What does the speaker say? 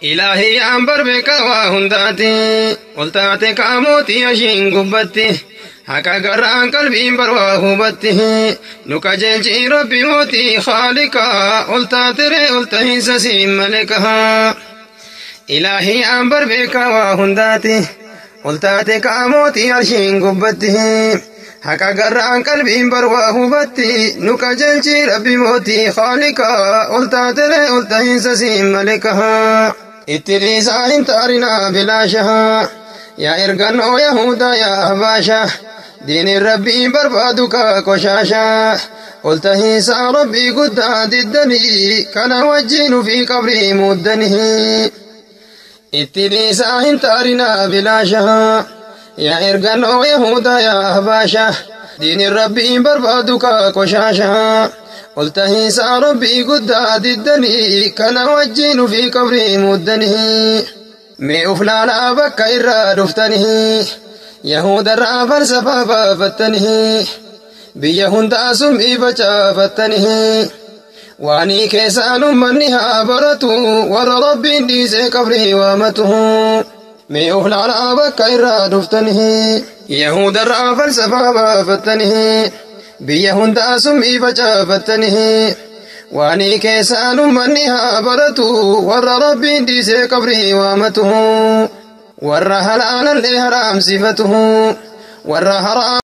Ilaahii aan barbeeka waa hundaati ol taate kaamooti ashiin gubbatti haqa garaan qalbiin barwaa hubatti nu qajeelchi rabbi mootii haaliqa ol taatere ol tahiinsa siin maleka. Ilaahii aan barbeeka waa hundaati ol taate kaamooti arshiin gubbatti haqa garaan qalbiin barwaa hubatti nu qajeelchi rabbi mootii haaliqa ol taatere ol tahiinsa siin maleka. Itti dhiisaa hin taarinaa bilaashaa yaa ergannoo yahudaa yaa ahbaashaa diiniin rabbii barbaadu ka qoshaashaa ol tahiinsaa rabbii guddaa diddanii kana wajjin ufii qabrii muddanii. Itti dhiisaa hin taarinaa bilaashaa yaa ergannoo yahudaa yaa ahbaashaa diiniin rabbii barbaadu ka qoshaashaa ol tahiinsaa rabbii guddaa diddanii kana wajjin ufii qabrii muddanii. Mee uf laalaa bakka irraa dhuftanii yahudarraa falsafaa baafattanii biyya hundaa summii facaafattanii waanii keessaan ummanni haa baratu warra rabbiin dhiisee qabrii waamatu. Mee uf laalaa bakka irraa dhuftanii yahudarraa falsafaa baafattanii biyya hundaa summii facaafattanii waanii keessaan ummanni haa baratu warra rabbiin dhiisee qabrii waamatu warra halaalallee haraamsifatu warra haraam.